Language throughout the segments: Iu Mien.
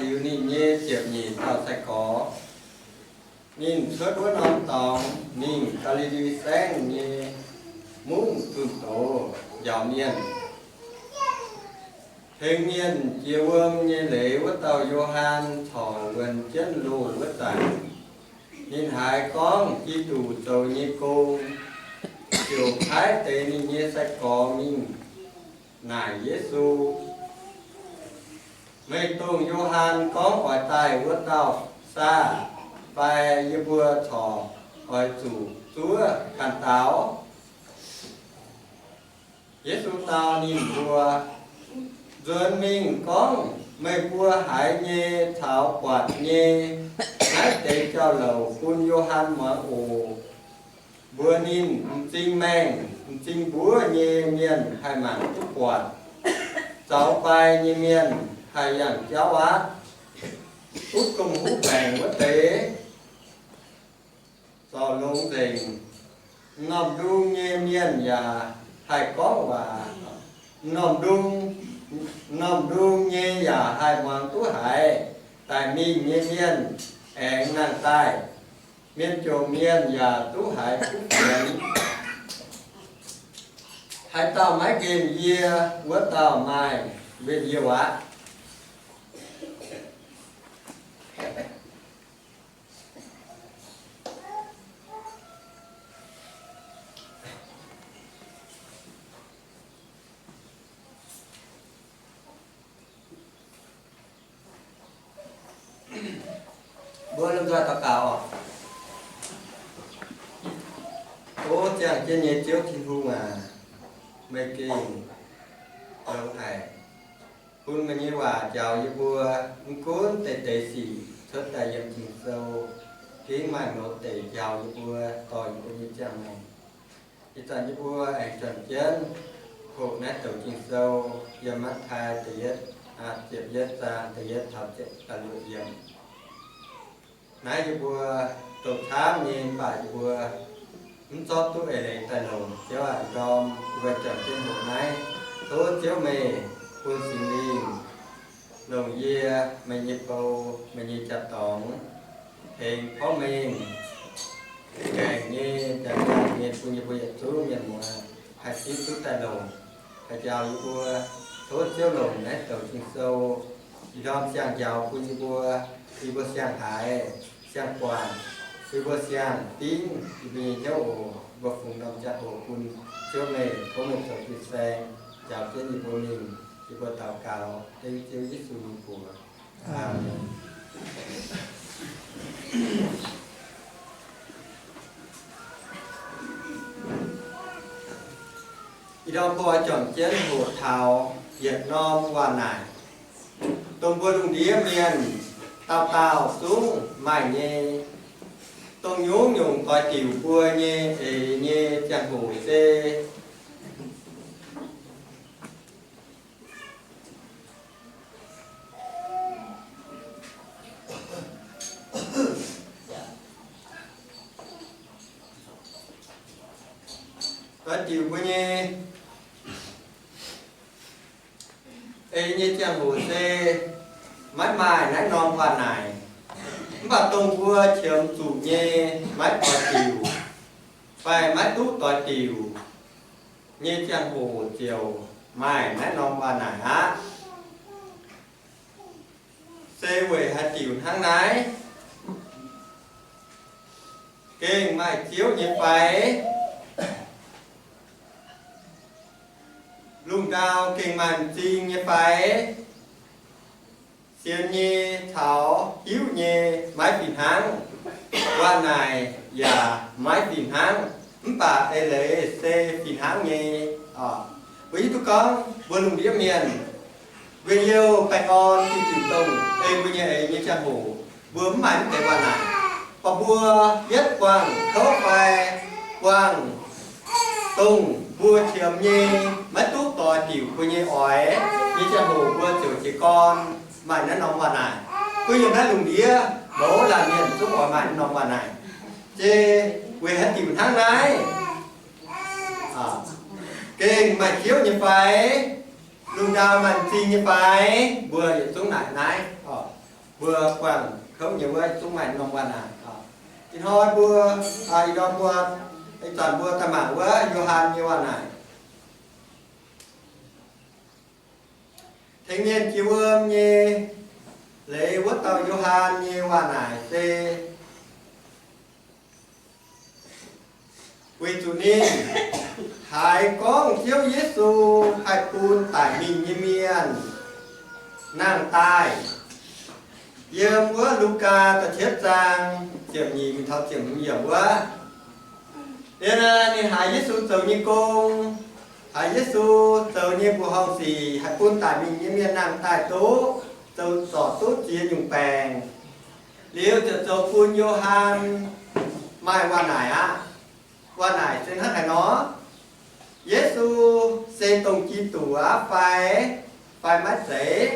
Liuz ninh nyei ziepc nyeic dauh sai-gorx, ninh cuotv wuov norm dorngx mingh Gaa^li^li Saengv nyei mungv zunh doz njaaux mienh. Tengx mienh jiex wuom nyei leiz wuov dauh Yo^han corc wuonx jienv loh wuov zanc, ninh haiz gorngv Giduc zoux nyei gong, ziouc paaiv deix ninh nyei sai-gorx mingh naaic Yesu, Meih dongh Yo^han gorngv oix daaih wuov dauh saah? Fai yie mbuo corc oix zuqc zuov ganh daux? Yesu dau ninh mbuo, Nzuonx mingh gorngv meih mbuo haiz nyei caux buatc nyei naaiv deix jauv-louc bun Yo^han muangx oc. Mbuox ninh, m'zing maengh, m'zing mbuov nyei mienh haih mangc duqv buatc, zaux fai nyei mienh haih yangh jauv aqv. Duqv gong-huv baengc wuov deix zorc longx nzengc. M'normh ndung nyei mienh yaac haih gorngv waac. M'normh ndung, m'normh ndung nyei yaac haih muangx duqv haiz. Daic mingh nyei mienh aengx nangh daaih. Mienh jomc mienh yaac duqv haiz kuv fienx. Haaix dauh maiv nqemh yie, wuov dauh maaih nqemh yie aqv. Mbuo lomh nzoih daux gaux. O ziangh jienv nyei Ziouv Tin-Hungh aac, meih gengh longx haic, bun meih nyei waac njaaux yie mbuo mv gunv deix deix sic cuotv daaih yiem Ging-Sou, gengh maaih mouz deic njaaux yie mbuo, dorh yie mbuo nyei ziangh maengc. Ih zanc yie mbuo aengx juangc jienv hoqc naaiv douc Ging-Sou yiem Matv^taai da'yietv, ziepc yietv zaang da'yietv taux da'luoqc yiemc. Naaiv yie mbuo doqc camv nyei, mv baac yie mbuo mv zorqv duqv eix leiz daaih longc. Ziouv aac, ndorm yie mbuo juangc jienv hoqc naaiv, tov Ziouv meih bun Singx Lingh longc yie, meih nyei bou, meih nyei jaa-dorngx, tengx porv mengh gaengh nyei, jaa-dorngx nyei, bun yie mbuo yietc zungv mienh muoz haih zipv duqv daaih longc. Haih njaaux yie mbuo, tov Ziouv longc naaiv douc Ging-Sou ih ndorm siang-njaaux bun yie mbuo, yie mbuo siang-haiz, siang-guangc, yie mbuo siang-dingv yie mbuo nyei hnyouv oc. Yie mbuo fungx norm ziangh hoc bun Ziouv meih, tov meih zoux fin-saeng njaaux jienv yie mbuo mingh. Yie mbuo daux gaux dengv Ziouv Yesu nyei mbuox. Aamen. Ih ndorm mbuo juangc jienv hoqc taux yietc norm waac naaic, dongh mbuo lungh ndiev mienh dauh dauh zungv maaih nyei. Dongh nyungc-nyungc doix diuc mbuo nyei eix nyei ziangh hoc se doix diuc mbuo nyei eix nyei ziangh hoc se maiv maaih naaiv norm waac naaic. Mv baac dongh mbuo qiemx zuqc nyei maiv doix diuc fai maiv duqv doix diuc nyei ziangh hoc ziouc maaih naaiv norm waac naaic aqv. Se weic haaix diuc hnangv naaiv? Gengh maaih Ziouv nyei fai? Lungh ndau gengh maaih m'zing nyei fai? Sienx nyei caux hiuv nyei maiv fih hnangv. Waac naaic yaac maiv fih hnangv, mv baac eix leiz se fih hnangv nyei. Mbuo hiuv duqv gorngv mbuo lungh ndiev mienh, mbuo youh baengh orn diuh diuc dongh ei mbuo nyei eix nyei ziangh hoc, mbuo mv maaih mv deix waac naaic. Baac mbuo yietv buangh kouv fai buangh dongh mbuo qiemx nyei maiv duqv doix diuc mbuo nyei oix nyei ziangh hoc, mbuo ziouc jiez gorn maaih naaiv norm waac naaic. Gunv yiem naaiv lungh ndiev mouz laanh mienh zungv oix maaih naaiv norm waac naaic. Se weic haaix diuc hnangv naaiv? Gengh maaih Ziouv nyei fai? Lungh ndau maaih m'zing nyei fai? Mbuo yietc zungv naaic naaiv oc. Mbuo buangh kouv nyei wuov zungv maaih norm waac naaic. Ih hnoi mbuo, ih hnoi mbuo, ih zanc mbuo daaih mangc wuov Yo^han nyei waac naaic. Tengx mienh jiex wuom nyei leiz wuov dauh Yo^han nyei waac naaic se weic zuqc ninh haiz gorngv Ziouv Yesu haih bun daic mingh nyei mienh nangh daaih. Yiem wuov Lugaa da'cietv zaang ziepc nyeic mingh taux ziepc hmz yiemc wuov, liuz naaic ninh haiz Yesu zoux nyei gong, haiz Yesu zoux nyei mbuoqc horngh sic haih bun daic mingh nyei mienh nangh daaih duqv, zoux zorc duqv ziex nyungc baengc. Liuz ziouc zoux bun Yo^han maaih waac naaic aqv. Waac naaic se hnangv haaix nor? Yesu se dongh Giduc aqv fai, fai maiv zeiz?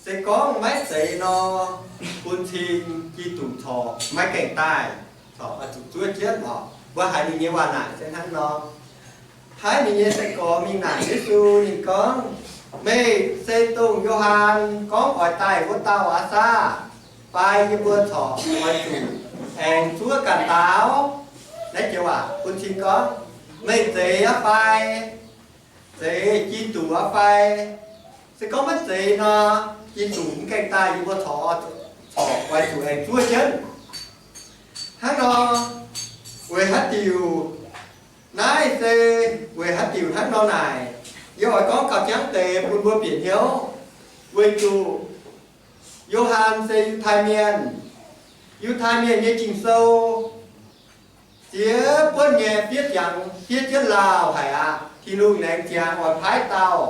Se gorngv maiv zeiz nor, bun cing Giduc corc maiv gaengh daaih, corc oix zuqc zuov jienv oc. Mbuo haiz ninh nyei waac naaic se hnangv nor. Paaiv ninh nyei sai-gorx mingh naaic Yesu, ninh gorngv, Meih se dongh Yo^han gorngv oix daaih wuov dauh aqv saah? Fai yie mbuo corc oix zuqc aengx zuov ganh daaux? Naaiv joux waac bun cing gorngv, Meih zeiz aqv fai? Zeiz Giduc aqv fai? Se gorngv maiv zeiz nor, Giduc mv gaengh daaih, yie mbuo corc, corc oix zuqc aengx zuov jienv. Hnangv nor, weic haaix diuc? Naaiv se weic haaix diuc hnangv nor naaic? Yie oix gorngv gauh jangv deix bun mbuo bieqc hnyouv. Weic zuqc Yo^han se Yiutai Mienh. Yiutai Mienh nyei Ging-Sou ziex buonv nyei fiev jangx, fiev jienv lauh haic aqv. Tin-Hungh laengz ziangx oix paaiv dauh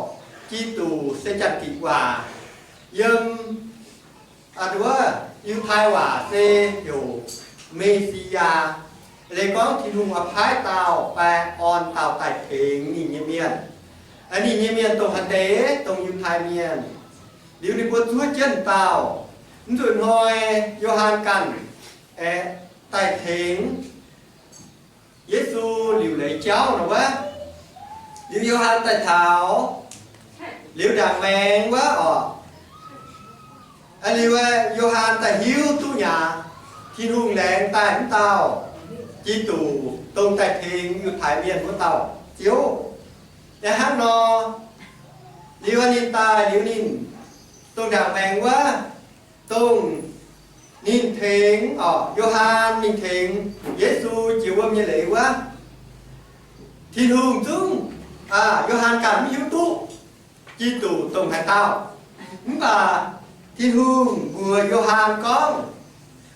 Giduc se Janx-Giduc waac. Yiem wuov Yiutai waac se heuc Me^si^yaa, leiz gorngv Tin-Hungh oix paaiv dauh fai orn dauh daaih tengx ninh nyei mienh. Ninh nyei mienh dongh haaix deix? Dongh Yiutai Mienh. Liuz ninh mbuo zuov jienv dauh. Mv nzunc hnoi Yo^han ganh aeqv, daaih tengx Yesu liuc leiz jauv nor wuov. Liuz Yo^han daaih taux liuz ndaangc maengx wuov oc. Liuz Yo^han daaih hiuv duqv nyei aqv, Tin-Hungh laengz daaih wuov dauh Giduc dongh daaih tengx Yiutai Mienh wuov dauh Ziouv. Yaac hnangv nor, liuz ninh daaih liuz ninh dongh ndaangc maengx wuov, dongh ninh tengx, oc, Yo^han ninh tengx Yesu jiex wuom nyei leiz wuov, Tin-Hungh zungv, Yo^han ganh mv hiuv duqv Giduc dongh haaix dauh. Mv baac Tin-Hungh mbuox Yo^han gorngv,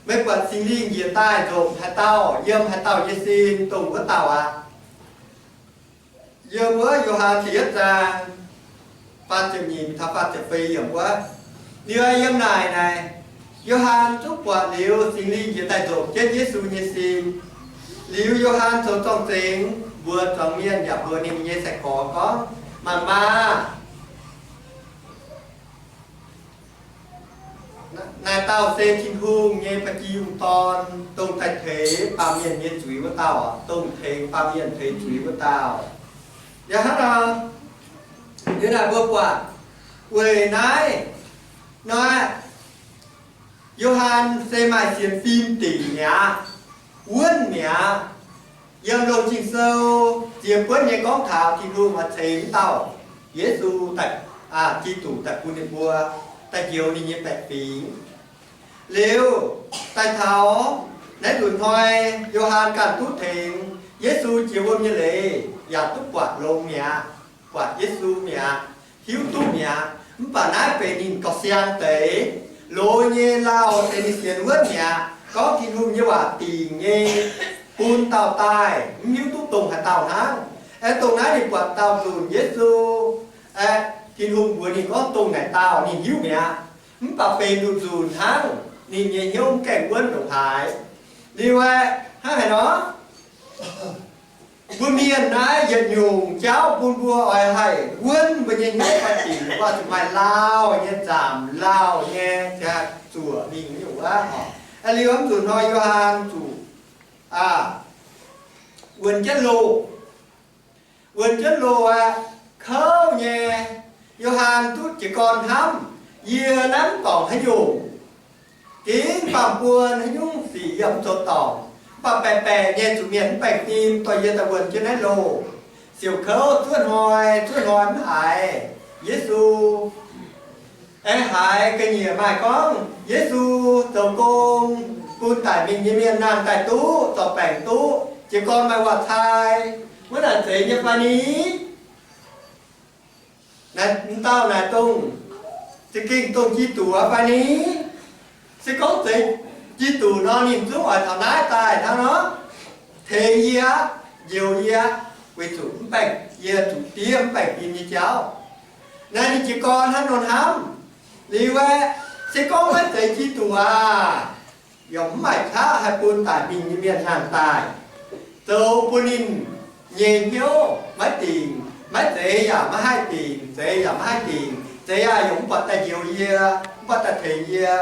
Meih buatc Singx Lingh njiec daaih nzopc haaix dauh, yiem haaix dauh nyei sin, dongh wuov dauh aqv. Yiem wuov Yo^han da'yietv zaang faah ziepc nyeic taux faah ziepc feix yiemc wuov, liuz yiem naaic naaic, Yo^han zungv buatc liuz Singx Lingh njiec daaih nzopc jienv Yesu nyei sin. Liuz Yo^han zoux zorng-zengx mbuox zuangx mienh yaac mbuox ninh nyei sai-gorx gorngv, Mangc maah! Naaiv dauh se Tin-Hungh nyei ba'gi yungh Dorn, dongh daaih teix baamh mienh nyei zuiz wuov dauh, dongh tengx baamh mienh teix zuiz wuov dauh. Yaac hnangv nor, liuz naaic mbuo buatc weic naaiv nor, Yo^han se maaih sienx fim dingc mi'aqv, wuonv mi'aqv. Yiem Loz-Ging Sou ziex buonv nyei gorngv taux Tin-Hungh oix ceix wuov dauh Yesu daaih, Giduc daaih bun ninh mbuo, daaih njoux ninh nyei baeqc fingx. Liuz daaih taux naaiv nzunc hnoi, Yo^han ganh duqv tengx Yesu jiex wuom nyei leiz yaac duqv buatc longx mi'aqv, buatc Yesu mi'aqv, hiuv duqv mi'aqv. Mv baac naaiv benx ninh gauh siang deix, loz nyei lauh se ninh sienx wuonv mi'aqv. Gorngv Tin-Hungh nyei waac dingc nyei, bun dauh daaih mv hiuv duqv dongh haaix dauh hnangv. Aeqv, dongh naaiv ninh buatc dauh nzunc Yesu, aeqv, Tin-Hungh mbuox ninh gorngv dongh naaic dauh ninh hiuv mi'aqv. Mv baac benx nzunc nzunc hnangv, ninh nyei hnyouv mv gaengh wuonv ndongc haaix. Liuz aeqv, hnangv haaix nor? Mbuo mienh naaiv yietc nyungc jauv bun mbuo oix haih wuonv mbuo nyei hnyouv fai dingc, mbuo zuqc maaih lauh nyei zaamc, lauh nyei ziangh zuoqc mingh nyungc wuov oc. Liuz mv zuqc hnoi Yo^han zuqc wuonx jienv loh. Wuonx jienv loh aeqv, kouv nyei. Yo^han duqv jiez gorn hnamv, Yie naaiv mv dorngc haaix nyungc, gengh baamh buon haaix nyungc sic yie mv zoux dorngc. Mv baac baeqc baeqc nyei zuqc mienh mv baengh fim dorh yie daaih wuonh jienv naaiv loh, siouc kouv zuov hnoi, zuov hnoi mv haiz. Yesu aengx haiz ga'nyiec maaih gorngv Yesu zoux gong bun daic mingh nyei mienh nangh daaih duqv, zorc baengc duqv, jiez gorn maaih waac-cai. Wuov naaic zeiz nyei fai ni? Naaiv dauh naaic dongh za'gengh dongh Giduc aqv fai ni? Se gorngv zeiz Giduc nor, ninh zungv oix taux naaiv daaih hnangv nor, tengx yie, njoux yie, weic zuqc mv baengh, yie zuqc diev mv baengh fim nyei jauv. Naaiv ninh jiez gorn hnangv nor hnamv. Liuz aeqv, se gorngv maiv zeiz Giduc aac, yaac mv maaih qaqv haih bun daic mingh nyei mienh nangh daaih, zoux bun ninh nyei hnyouv maiv dingc. Maiv zeiz yaac maiv haih dingc, zeiz yaac maiv haih dingc. Zeiz aac, yaac mv buatc daaih njoux yie, mv buatc daaih tengx yie.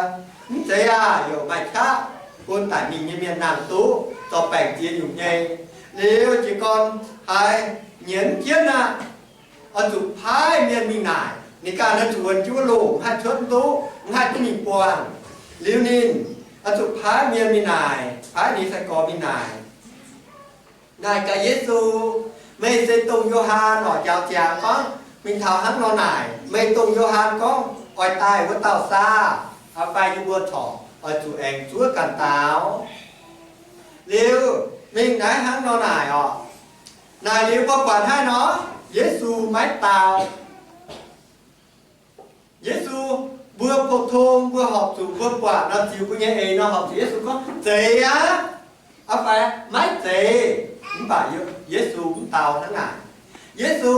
Mv zeiz aac, yaac maaih qaqv bun daic mingh nyei mienh nangh duqv, zorc baengc ziex nyungc nyei. Liuz jiez gorn haiz nyienz jienv aqv, oix zuqc paaiv mienh mingh naaic. Ninh ganh oix zuqc wuonx jienv wuov loh, mv haih cuotv duqv, mv haih duqv mingh buangh. Liuz ninh oix zuqc paaiv mienh mingh naaic, paaiv ninh nyei sai-gorx mingh naaic, naaic gaax Yesu, meih se dongh Yo^han oc? Njaaux ziangx gorngv, mingh taux hnangv nor naaic, meih dongh Yo^han gorngv oix daaih wuov dauh saah? Aa, fai yie mbuo corc oix zuqc aengx zuov ganh daaux? Liuz mingh naaiv hnangv nor naaic oc. Naaic liuz mbuo buatc hnangv nor, Yesu maiv dau. Yesu, mbuo pou-tong mbuo horpc zuqc, mbuo buatc nor, ziux mbuo nyei eix nor, horpc zuqc Yesu gorngv, Zeiz aqv, aa fai maiv zeiz? Mv baac Yesu mv dau hnangv naaic. Yesu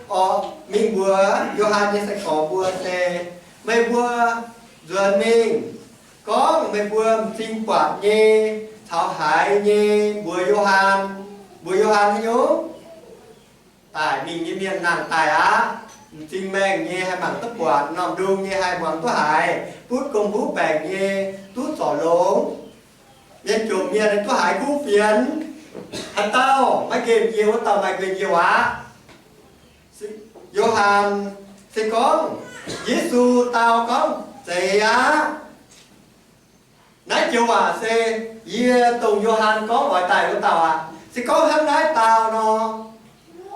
oix mingh mbuox Yo^han nyei sai-gorx mbuo se, meih mbuo nzuonx mingh gorngv meih mbuo m'zing buatc nyei caux haiz nyei mbuox Yo^han. Mbuox Yo^han haaix nyungc? Daic mingh nyei mienh nangh daaih aqv. M'zing maengh nyei haih mangc duqv buatc, m'normh ndung nyei haih muangx duqv haiz, butv gomh huv baengc nyei duqv zorc longx, mienh jomc mienh duqv haiz kuv fienx. Haaix dauh maiv nqemh yie, wuov dauh maaih nqemh yie aqv. Yo^han se gorngv, Yesu dau gorngv, Zeiz aqv. Naaiv joux waac se yie dongh Yo^han gorngv oix daaih wuov dauh aqv. Se gorngv hnangv naaiv dau nor,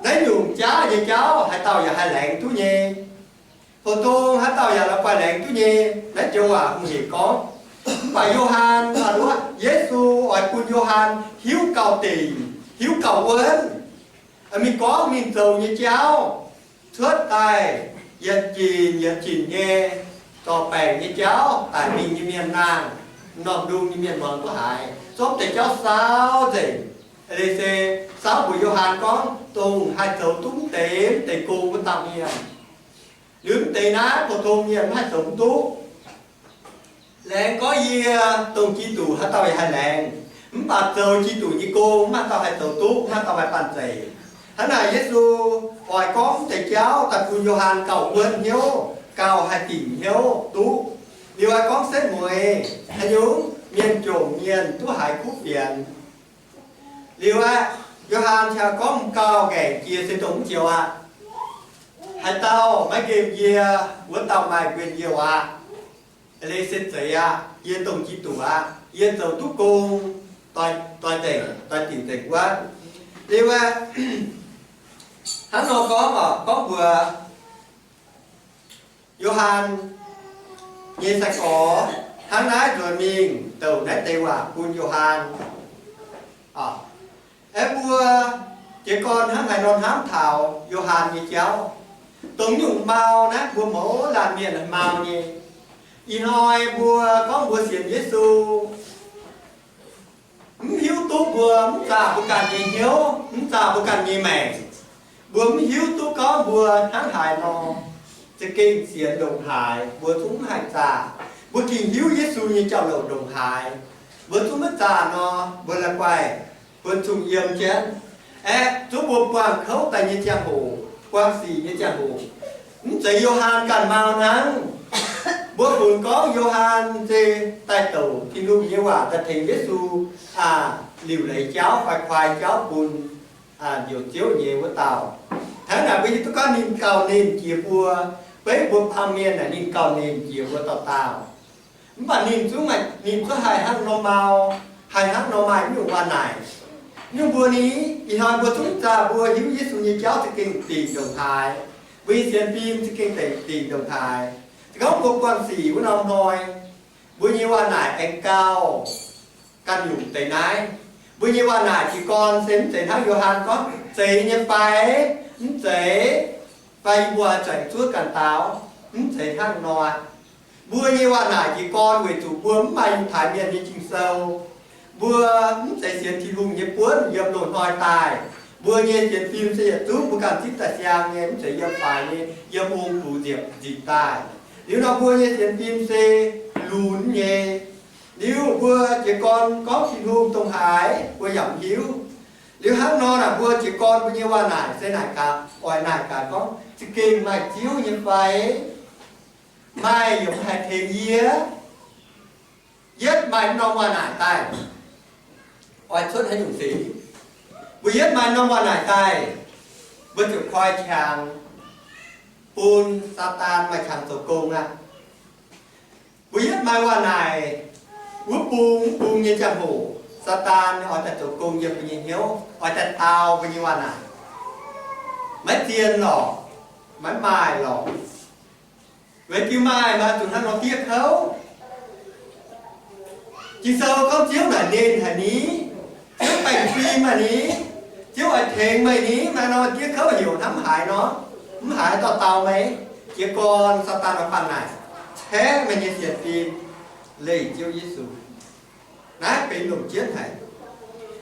naaiv nyungc jaav nyei jauv haaix dauh yaac haih laengz duqv nyei. Pou-tong haaix dauh yaac la'guaih laengz duqv nyei. Naaiv joux waac hungh hec gorngv. Mv baac Yo^han, Yesu oix bun Yo^han hiuv gauh dingc, hiuv gauh wuonv. Mingh gorngv ninh zoux nyei jauv, cuotv daaih yietc ginc yietc ginc nyei zorc baengc nyei jauv, daic mingh nyei mienh nangh, m'normh ndung nyei mienh muangx duqv haiz, zorqv deix jauv saauv nzengc. Aa, se saauv mbuox Yo^han gorngv dongh haih zoux duqv mv deix mv deix gong wuov dauh mienh. Liuz mv deix naaiv pou-tong mienh mv haih zoux mv duqv. Laengz gorngv yie dongh Giduc, haaix dauh yaac haih laengz. Mv baac zoux Giduc nyei gong, mv maaih dauh haih zoux duqv, mv maaih dauh haih banh zeic. Hnangv naaic Yesu oix gorngv mv deix jauv daaih bun Yo^han gauh wuonv hnyouv, gauh haih dingc hnyouv duqv. Liuz aeqv, gorngv setv mueiz haaix nyungc mienh jomc mienh duqv haiz kuv fienx. Liuz aeqv, Yo^han ziouc gorngv m'gauh ngaengc jiex se dongh mv joux aqv. Haaix dauh maiv nqemh yie, wuov dauh maaih nqemh yie aqv. Aa, se zeiz aqv. Yie dongh Giduc aqv. Yie zoux duqv gong, doix, doix dingc, doix dingc dengc wuov. Liuz aeqv, hnangv nor gorngv oc, gorngv mbuox Yo^han nyei sai-gorx hnangv naaiv nzuonx mingh douc naaiv deix waac bun Yo^han. Aeqv, mbuo jiez gorn hnangv haaix nor hnamv taux Yo^han nyei jauv? Dongh nyungc mau naaiv mbuo mouz laanh mienh mau nyei. Ih hnoi mbuo gorngv mbuo sienx Yesu, mv hiuv duqv mbuo, mv zaah mbuo ganh nyei hnyouv, mv zaah mbuo ganh nyei maengc. Mbuo mv hiuv duqv gorngv mbuo hnangv haaix nor za'gengh sienx ndongc haaix, mbuo zungv mv haih zaah. Mbuo gengh hiuv Yesu nyei jauv-louc ndongc haaix, mbuo zungv maiv zaah nor, mbuo la'guaih buonv-zungh yiem jienv. Aeqv, zungv mbuo buangh kouv daaih nyei ziangh hoc, buangh sic nyei ziangh hoc, mv zeiz Yo^han ganh mau hnangv. Mbuo funx gorngv Yo^han se daaih douc Tin-Hungh nyei waac daaih tengx Yesu, aa, liuc leiz jauv fai kuaai jauv bun, aa, njoux Ziouv nyei wuov dauh. Hnangv naaic mbuo hiuv duqv gorngv ninh gauh nernh jiex mbuo, Beiv mbuo baamh mienh naaic ninh gauh ninh jiex mbuo dauh dauh. Mv baac ninh zungv maaih, ninh zungv haih hnangv nor mau, haih hnangv nor maaih nyungc waac-naaic. Nyungc mbuo ni, ih hnoi mbuo zungv zaah mbuo hiuv Yesu nyei jauv za'gengh dingc ndongc haaix. Mbuo nyei sienx fim za'gengh dingc ndongc haaix. Se gorngv mbuo buangh sic wuov norm hnoi, mbuo nyei waac-naaic aengx gauh ganh nyungc deix naaiv. Mbuo nyei waac-naaic jiez gorn se mv zeiz hnangv Yo^han gorngv zeiz nyei fai mv zeiz, fai yie mbuo zuangx zuov ganh dau, mv zeiz hnangv nor. Mbuo nyei waac-naaic jiez gorn weic zuqc mbuo mv maaih Yiutai Mienh nyei Ging-Sou. Mbuo mv zeiz sienx Tin-Hungh nyei buonv yiem loz-hnoi daaih. Mbuo nyei sienx fim se yietc zungv mbuo ganh zipv daaih siang nyei, mv zeiz yiem faix nyei, yiem ong-gux nziepc nzipc daaih. Liuz nor mbuo nyei sienx fim se lunx nyei. Liuz mbuo jiez gorn gorngv Tin-Hungh dongh haaix mbuo yaac mv hiuv. Liuz hnangv nor naaic mbuo jiez gorn mbuo nyei waac-naaic se naaic gaax, oix naaic gaax gorngv za'gengh maaih Ziouv nyei fai, maaih yaac mv haih tengx yie. Yietv maaih norm waac-naaic daaih, oix cuotv haaix nyungc sic? Mbuo yietv maaih norm waac-naaic daaih, mbuo ziouc koi qangx bun Saadaan maaih qangx zoux gong aqv. Mbuo yietv maaih waac-naaic wuov bung wuov bung nyei ziangh hoc, Saadaan oix daaih zoux gong yiem mbuo nyei hnyouv, oix daaih dau mbuo nyei waac-naaic. Maiv zien lorqc, maiv maaih lorqc. Weic diuh maaih, maaih zuqc hnangv nor diev kouv. Ging-Sou gorngv Ziouv naaic ninh haic ni, Ziouv baengh fim haic ni, Ziouv oix tengx meih ni, maaih nor diev kouv heuc hnangv mv haiz nor, mv haiz dauh dau meih. Jiez gorn Saadaan oix baan naaic, caeqv meih nyei sienx fim leih Ziouv Yesu. Naaiv benx longc jienv haic.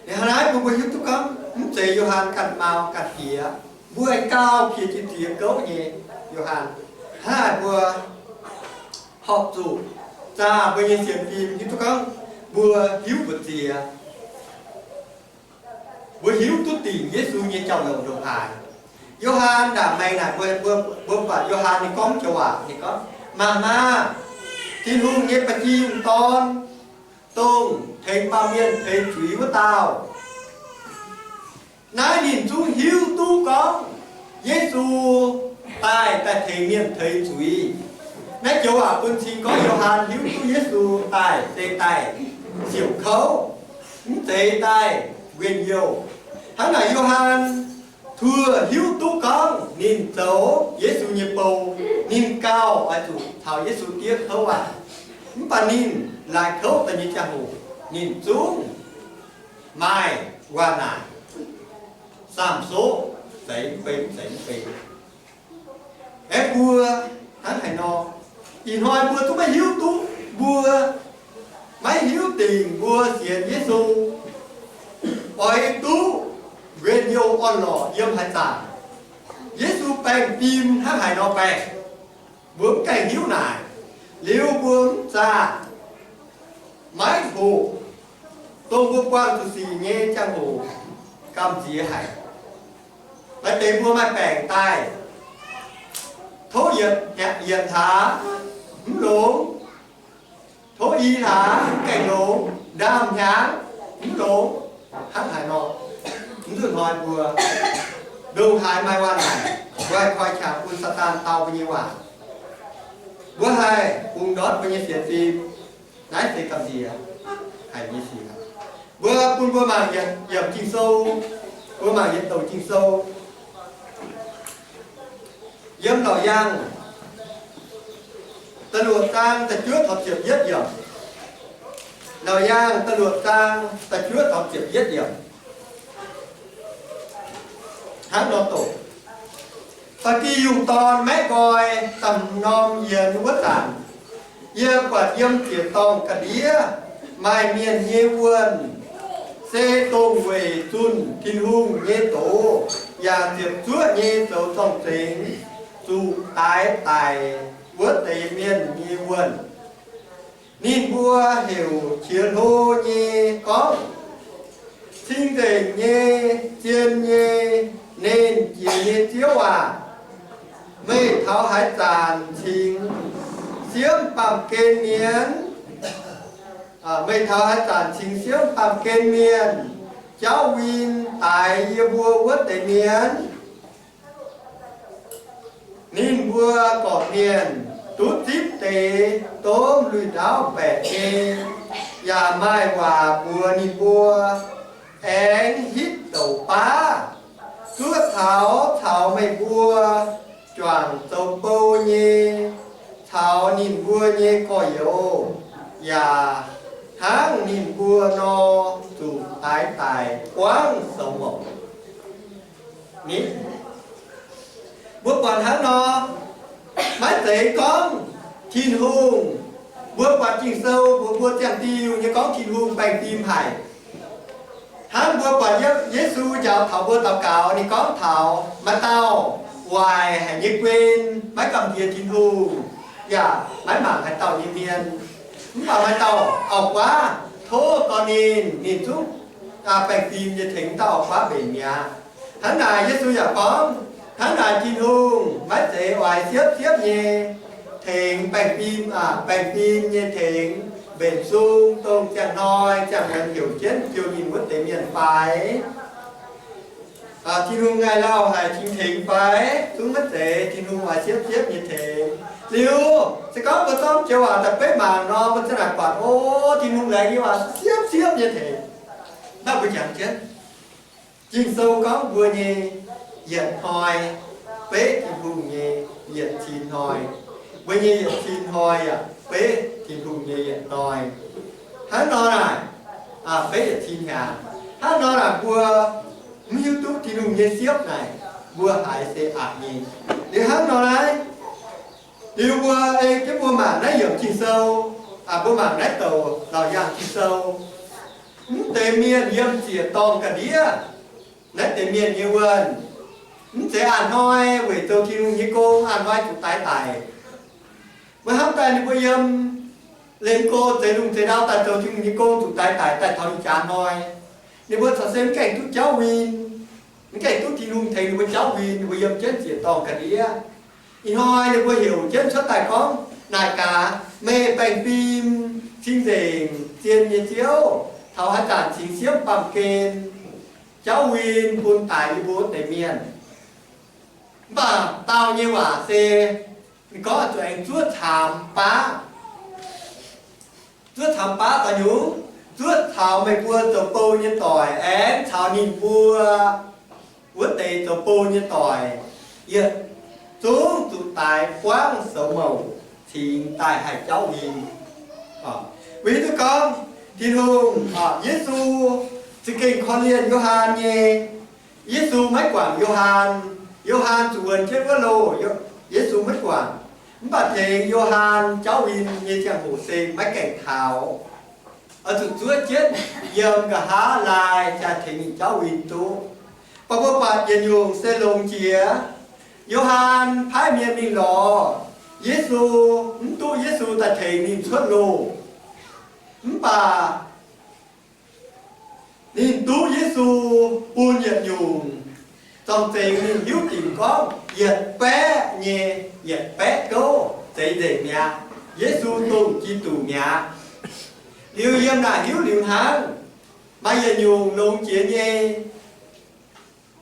Ninh hnangv naaiv bun mbuo hiuv duqv gorngv mv zeiz Yo^han ganh mau ganh piex, mbuo aengx gauh piex jiex ziex gouv nyei. Yo^han hnangv haaix mbuo horpc zuqc zaah mbuo nyei sienx fim hiuv duqv gorngv mbuo hiuv mbu'ziex, mbuo hiuv duqv dingc Yesu nyei jauv-louc ndongc haaix. Yo^han ndaangc maengx naaic mbuo, mbuo, mbuo buatc Yo^han ninh gorngv joux waac, ninh gorngv, Mangc maah! Tin-Hungh nyei ba'gi yungh dorn dongh tengx baamh mienh teix zuiz wuov dauh. Naaiv ninh zungv hiuv duqv gorngv Yesu daaih, daaih tengx mienh teix zuiz. Naaiv joux waac bun cing gorngv Yo^han hiuv duqv Yesu daaih se daaih siouc kouv, mv zeiz daaih njien-youh. Hnangv naaic Yo^han tov hiuv duqv gorngv ninh zoux Yesu nyei bou, ninh gauh oix zuqc caux Yesu diev kouv aqv. Mv baac ninh laaix kouv daaih nyei ziangh hoc, ninh zungv maaih waac-naaic, samh soqv, zeiz mv bei, mv zeiz mv bei. Aengx mbuo hnangv haaix nor, ih hnoi mbuo zungv maiv hiuv duqv, mbuo maiv hiuv dingc mbuo sienx Yesu oix duqv njien-youh orn-lorqc yiem haaix zanc. Yesu baengh fim hnangv haaix nor baengh, mbuo mv gaengh hiuv naaic. Liuz mbuo mv zaah, maiv hoqc, dongh mbuo buangh zuqc sic nyei ziangh hoc gamh nziex haic. Maaih deix mbuo maaih baengc daaih, tov yietc, yietc hlaax mv longx, tov i hlaax mv gaengh longx, ndaamv-hnyangx mv longx, hnangv haaix nor. Mv nzunc hnoi mbuo ndongc haaix maaih waac-naaic, mbuo haih koi qangx bun Saadaan dau mbuo nyei waac. Mbuo haih bungx ndortv mbuo nyei sienx fim. Naaiv se gamh nziex haic nyei sic. Mbuo bun mbuo mangc yietc yiemc Ging-Sou, mbuo mangc yietc douc Ging-Sou. Yiem Laauc Yaangh da'luoqc zaang da'juov taux ziepc yietv yiemc. Laauc Yaangh da'luoqc zaang da'juov taux ziepc yietv yiemc. Hnangv nor doqc, ba'gi yungh dorn maiv nqoi da'hmz norm yienx wuov zanc, yie buatc yiem ziec-dorngh ga'ndiev maaih mienh nyei wuonh, se dongh weic zunh Tin-Hungh nyei doz yaac ziepc zuoqv nyei zoux zorng-zengx, zuqc daix daic wuov deix mienh nyei wuonh. Ninh mbuo heuc qiex hlo nyei gorngv, Cing-nzengc nyei, zien nyei, nernh jiex nyei Ziouv aac, meih taux haaix zanc cingx siemv baamh gen mienh? Meih taux haaix zanc cingx siemv baamh gen mienh jauv win daix yie mbuo wuov deix mienh? Ninh mbuo gorqv-mienh duqv zipv deix domh lui-ndaauv baeqc nyei, yaac maaih waac mbuox ninh mbuo, aengx hitv douc baav zuov taux caux meih mbuo juangc zoux bou nyei, caux ninh mbuo nyei gorx-youz, yaac hnangv ninh mbuo nor zuqc daix daic buangv soux mouc. Mbuo buatc hnangv nor, maiv zeiz gorngv Tin-Hungh, mbuo buatc Ging-Sou mbuox mbuo ziangh diuh nyei gorngv Tin-Hungh baengh fim haic. Hnangv mbuo buatc Ye- Yesu njaaux taux mbuo daux gaux, ninh gorngv taux maaih dauh waaic haic nyei guen maiv gamh nziex Tin-Hungh, yaac maiv mangc haaix dauh nyei mienh. Mv baac maaih dauh auv-guaav tov dorh ninh, ninh zungv baengh fim nyei tengx dauh auv-guaav mbenc mi'aqv. Hnangv naaic Yesu yaac gorngv, hnangv naaic Tin-Hungh maiv zeiz oix siepv-siepv nyei tengx baengh fim, baengh fim nyei tengx mbenc sung dongh ziangh hnoi ziangh muonz heuc jienv jiu ninh wuov deix mienh fai? Tin-Hungh ngaih lauh haic cingx tengx fai? Zungv maiv zeiz. Tin-Hungh oix siepv-siepv nyei tengx. Liuz se gorngv mbuo zorqv joux waac daaih beiv mangc nor, mbuo ziouc naaic buatc, o, Tin-Hungh laengz nyei waac siepv-siepv nyei tengx. Naaiv mbuo jangx jienv, Ging-Sou gorngv mbuo nyei yietc hnoi beiv Tin-Hungh nyei yietc cin hnoi. Mbuo nyei yietc cin hnoi yaac beiv Tin-Hungh nyei yietc hnoi. Hnangv nor naaic, beiv yietc cin hnyangx. Hnangv nor naaic mbuo mv hiuv duqv Tin-Hungh nyei siepv naaic, mbuo haiz se aqc nyei. Liuz hnangv nor naaiv, liuz mbuo ei jienv mbuo mangc naaiv yiemc Ging-Sou, mbuo mangc naaiv douc Laauc Yaangh Ging-Sou, mv deix mienh yiem ziec-dorngh ga'ndiev, naaiv deix mienh nyei wuonh, mv zeiz a'hnoi weic zoux Tin-Hungh nyei gong a'hnoi zuqc daix daic. Maiv hnamv daaih ninh mbuo yiem lengx go zeix lungh zeix ndau daaih zoux Tin-Hungh nyei gong zuqc daix daic daaih taux ih jaax hnoi. Ninh mbuo corc se mv gaengh duqv jauv win, mv gaengh duqv Tin-Hungh tengx ninh mbuo jauv win, ninh mbuo yiem jienv ziec-dorngh ga'ndiev. Ih hnoi ninh mbuo heuc jienv cuotv daaih gorngv, naaic gaax, meih baengh fim cing-nzengc zien nyei Ziouv, taux haaix zanc cingx siemv baamh gen jauv win bun daic yie mbuo wuov deix mienh. Mv baac dauh nyei waac se ninh gorngv zuqc aengx zuov caamx baav. Zuov caamx baav daaih nyungc, zuov caux meih mbuo zoux bou nyei doic aengx caux ninh mbuo wuov deix zoux bou nyei doic yietc zungv zuqc daix buangv soux mouc cingx daaih haih jauv win. Weic hiuv duqv gorngv Tin-Hungh, Yesu za'gengh korv-lienh Yo^han nyei. Yesu maiv guangc Yo^han. Yo^han zuqc wuonx jienv wuov loh, Yesu maiv guangc. Mv baac tengx Yo^han jauv win nyei ziangh hoc se maiv gaengh taux, oix zuqc zuov jienv yiem nqa'haav laai jaax tengx ninh jauv win duqv. Mv baac mbuo buatc yietc nyungc se longx jiex. Yo^han paaiv mienh mingh lorz Yesu, mv duqv Yesu daaih tengx ninh cuotv loh. Mv baac ninh duqv Yesu bun yietc nyungc zorng-zengx ninh hiuv dingc gorngv yietc baeqv nyei, yietc baeqv gouv zeiz nzengc mi'aqv. Yesu dongh Giduc mi'aqv. Liuz yiem naaic hiuv liuz hnangv, maaih yietc nyungc longx jiex nyei.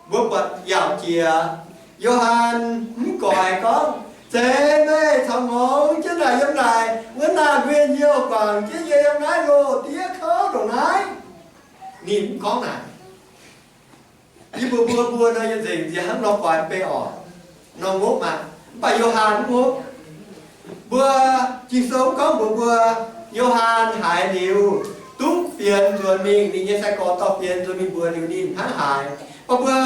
Mbuo buatc yaac jiex, Yo^han mv goix gorngv, Zeiz meih caux ngongx jienv naaic yiem naaic wuov naaic mbuo nyei guangc jienv yie yiem naaiv loh diev kouv ndongc naaiv. Ninh mv gorngv naaic. Yie mbuo mbuo mbuo nor yie nzengc nziex hnangv nor goix beiv oc, nor ngopv aqv. Mv baac Yo^han mv ngopv. Mbuo Ging-Sou mv gorngv mbuox mbuo, Yo^han haiz liuz duqv fienx nzuonx mingh, ninh nyei sai-gorx dorh fienx nzuonx mingh mbuox liuz ninh hnangv haaix. Mv baac mbuo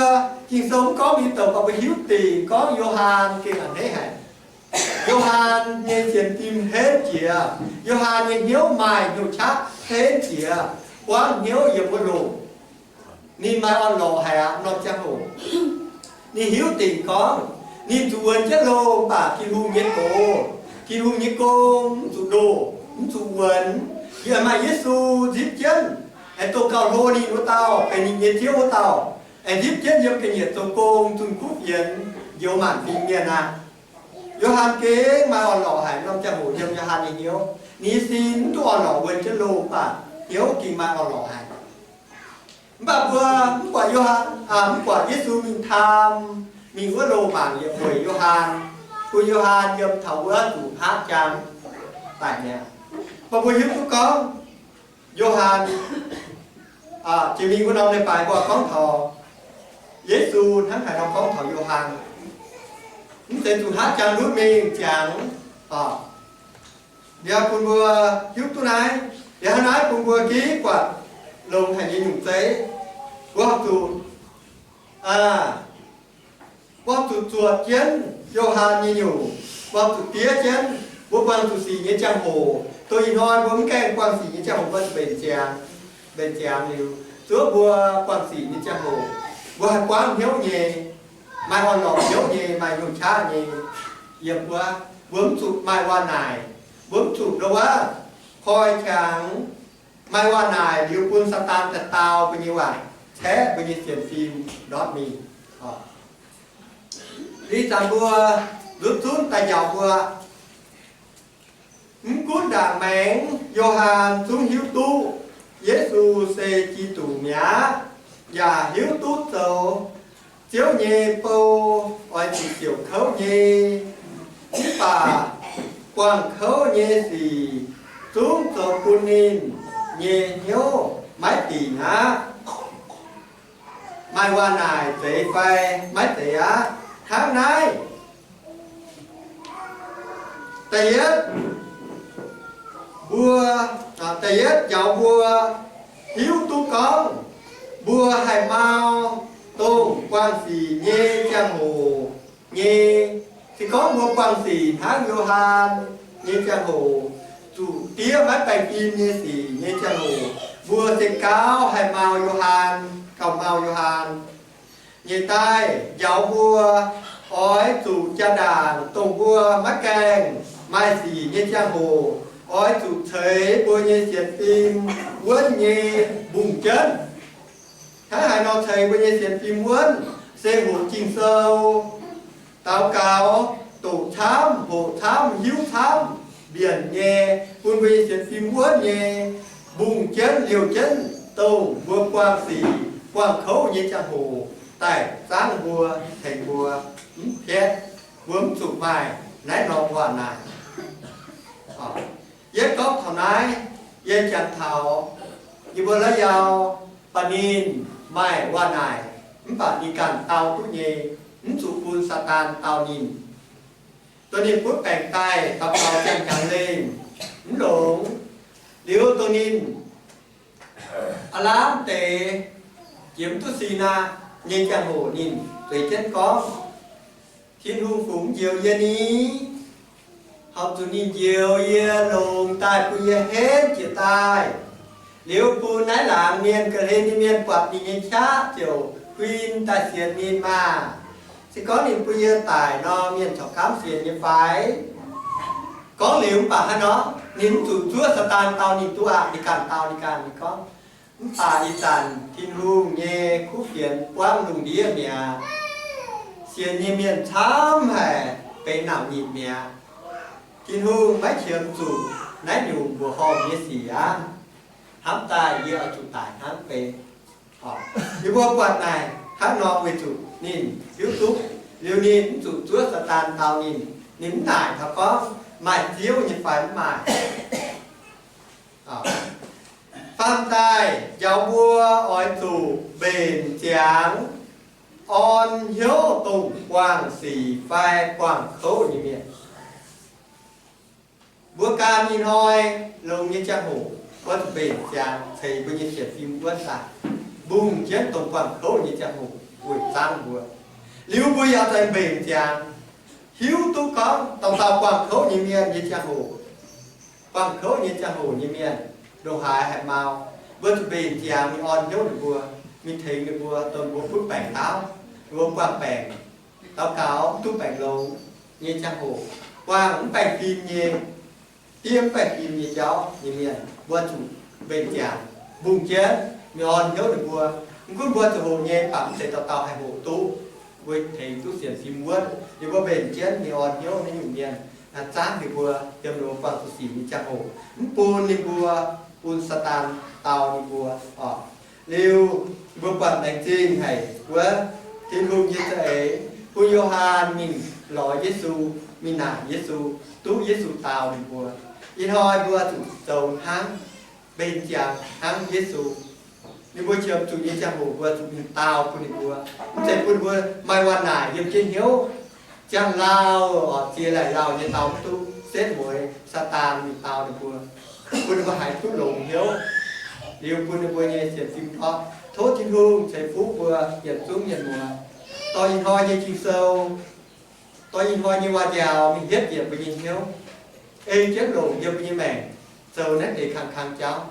Ging-Sou mv gorngv mingh douc, mv baac mbuo hiuv dingc gorngv Yo^han gengh a'hneiv haic. Yo^han nyei sienx fim henv jiex. Yo^han nyei hnyouv maaih hnyouv qaqv henv jiex, buangv hnyouv yiem wuov loh. Ninh maaih orn-lorqc haic aqv. Norm ziangh hoc ninh hiuv dingc gorngv ninh zuqc wuonx jienv loh mv baac Tin-Hungh nyei gox, Tin-Hungh nyei gong mv zuqc ndoh, mv zuqc wuonx. Yie maaih Yesu nzipv jienv, aengx dongh gauh hlo ninh wuov dauh, benx ninh nyei Ziouv wuov dauh, aengx nzipv jienv yiem ga'nyiec zoux gong zunh kuv fienx njoux maanc fingx mienh aqv. Yo^han gengh maaih orn-lorqc haic. Norm ziangh hoc yiem Yo^han nyei hnyouv, ninh nyei sin mv duqv orn-lorqc wuonx jienv loh mv baac hnyouv gengh maaih orn-lorqc haic. Mv baac mbuo mv buatc Yo^han, mv buatc Yesu mingh taam, mingh wuov loh mangc yietc bueix Yo^han. Bun Yo^han yiem taux wuov zuqc hngaqv jangx daic mi'aqv. Mv baac mbuo hiuv duqv gorngv Yo^han, jiex mingh wuov norm leiz-baaix mbuo gorngv taux Yesu hnangv haaix nor gorngv taux Yo^han. Mv zeiz zuqc hngaqv jangx ndutv mingh ziangx. Liuz bun mbuo hiuv duqv naaiv, liuz hnangv naaiv bun mbuo gengh buatc longx haic nyei nyungc zeiv. Mbuo zuqc, mbuo zuqc zuotc jienv Yo^han nyei nyungc, mbuo zuqc diev jienv mbuo buangh zuqc sic nyei ziangh hoc. Dongh ih hnoi mbuo mv gaengh buangh sic nyei ziangh hoc, mbuo zuqc mbenc ziangx, mbenc ziangx liuz zuov mbuo buangh sic nyei ziangh hoc, mbuo haih buangv hnyouv nyei, maaih orn-lorqc hnyouv nyei, maaih hnyouv qaqv nyei. Yiem wuov, mbuo mv zuqc maaih waac-naaic, mbuo mv zuqc ndo wuov koi qangx maaih waac-naaic liuz bun Saadaan daaih dau mbuo nyei waac, caeqv mbuo nyei sienx fim ndortv mingh. Ih zanc mbuo nzunc zunv daaih njaaux mbuo, mv gunv ndaangc maengx Yo^han zungv hiuv duqv Yesu se Giduc mi'aqv, yaac hiuv duqv zoux Ziouv nyei bou oix zuqc ziouc kouv nyei. Mv baac buangh kouv nyei sic zungv zoux bun ninh nyei hnyouv maiv dingc aqv. Maaih waac-naaic zeiz fai maiv zeiz aqv? Hnangv naaiv, da'yietv, mbuo, da'yietv njaaux mbuo hiuv duqv gorngv mbuo haih mau dongh buangh sic nyei ziangh hoc nyei. Se gorngv mbuo buangh sic hnangv Yo^han nyei ziangh hoc, zuqc diev maiv baengh fim nyei sic nyei ziangh hoc, mbuo se gauh haih mau Yo^han, gauh mau Yo^han. Nyeic daaih njaaux mbuo oix zuqc jaa ndaangc dongh mbuo maiv gaengh maaih sic nyei ziangh hoc, oix zuqc ceix mbuo nyei sienx fim wuonv nyei mbungh jienv. Hnangv haaix nor ceix mbuo nyei sienx fim wuonv? Se hoqc Ging-Sou, daux gaux, doqc camv, hoqc camv, hiuv camv, mbienc nyei, bun mbuo nyei sienx fim wuonv nyei, mbungh jienv liouh jienv dongh mbuo buangh sic buangh kouv nyei ziangh hoc daaih zangv mbuo, tengx mbuo, mv pietv, mbuo mv zuqc maaih naaiv norm waac-naaic. Yie gorngv taux naaiv, yie jangx taux yie mbuo la'yau, baac ninh maaih waac-naaic, mv baac ninh ganh dau duqv nyei, mv zuqc bun Saadaan dau ninh. Dongh ninh butv baengc daaih daux gaux ziangh hnyangx lengh, mv longx. Liuz dongh ninh aav lamh deix jiex mv duqv sin aqv nyei ziangh hoc ninh zueiz jienv gorngv, Tin-Hungh fungx njoux yie ni? Horpc zuqc ninh njoux yie longx daaih bun yie henv jiez daaih. Liuz bun naaiv laangz mienh ga'hlen nyei mienh buatc ninh nyei qaqv ziouc huin daaih sienx ninh maah! Se gorngv ninh bun yie daic nor, mienh corc gaamv sienx nyei fai? Gorngv liuz mv baac hnangv nor, ninh mv zuqc zuov Saadaan dau ninh duqv aqv. Ninh ganh dau ninh ganh, ninh gorngv, mv baac ih zanc Tin-Hungh nyei kuv fienx buangv lungh ndiev mi'aqv. Sienx nyei mienh camv haic, benx nauc nyitc mi'aqv. Tin-Hungh maiv qiemx zuqc naaiv nyungc mbuoqc horngh nyei sic aqv. Hnamv daaih yie oix zuqc daic hnangv benx. Yie mbuo buatc naaic hnangv nor weic zuqc ninh hiuv duqv liuz ninh mv zuqc zuov Saadaan dau ninh. Ninh mv naaic taux gorngv maaih Ziouv nyei fai mv maaih. Faam daaih njaaux mbuo oix zuqc mbenc ziangx orn hnyouv dongh buangh sic fai buangh kouv nyei mienh. Mbuo gan ih hnoi longx nyei ziangh hoc, mbuo zuqc mbenc ziangx ceix mbuo nyei sienx fim wuonv daaih, mbungh jienv dongh buangh kouv nyei ziangh hoc weic zangv mbuo. Liuz mbuo yaac zoux mbenc ziangx hiuv duqv gorngv dauh dauh buangh kouv nyei mienh nyei ziangh hoc, buangh kouv nyei ziangh hoc nyei mienh ndongc haaix haih mau. Mbuo zuqc mbenc ziangx mingh orn hnyouv ninh mbuo, mingh tengx ninh mbuo, dongh mbuo butv baengc ndaauv, mbuo buangh baengc, daux gaux mv duqv baengc longx nyei ziangh hoc, buangh mv baengh fim nyei, diev mv baengh fim nyei jauv nyei mienh, mbuo zuqc mbenc ziangx mbungh jienv mingh orn hnyouv ninh mbuo. Mv gunv mbuo zuqc hoqc nyei, mv baac mv zeiz dauh dauh haih hoqc duqv. Mbuo tengx duqv sienx fim wuonv, yie mbuo mbenc jienv mingh orn hnyouv naaiv nyungc mienh, zangv ninh mbuo yiem ninh mbuo buangh zuqc sic nyei ziangh hoc, mv bun ninh mbuo, bun Saadaan dau ninh mbuo oc. Liuz mbuo buatc laengz zingh haic wuov, Tin-Hungh nyei za'eix bun Yo^han mingh lorz Yesu. mingh naaic Yesu, duqv Yesu daaux ninh mbuo. Ih hnoi mbuo zuqc zoux hnangv, mbenc ziangx hnangv Yesu. Ninh mbuo qiemx zuqc nyei ziangh hoc mbuo zuqc mingh daaux bun ninh mbuo. Mv zeiz bun ninh mbuo maaih waac naaic yiem jienv hnyouv, ziangh lauh, ziex laaic lauh nyei dau mv duqv, setv mueiz Saadaan mingh daaux ninh mbuo, bun ninh mbuo haiz duqv longx hnyouv, liuz bun ninh mbuo nyei sienx fim ndortv. Tov Tin-Hungh ceix fuqv mbuo yietc zungv mienh muoz. Dorh ih hnoi nyei Ging-Sou, dorh ih hnoi nyei waac-njaaux mingh hietv yietc mbuo nyei hnyouv, ei jienv longc yiem mbuo nyei maengc zoux naaiv deix kang-kang jauv,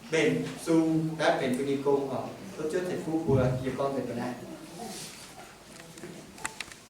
mbenc sung naaiv benx mbuo nyei gong oc. Tov Ziouv ceix fuqv mbuo. Yie gorngv deix mbuo naaiv.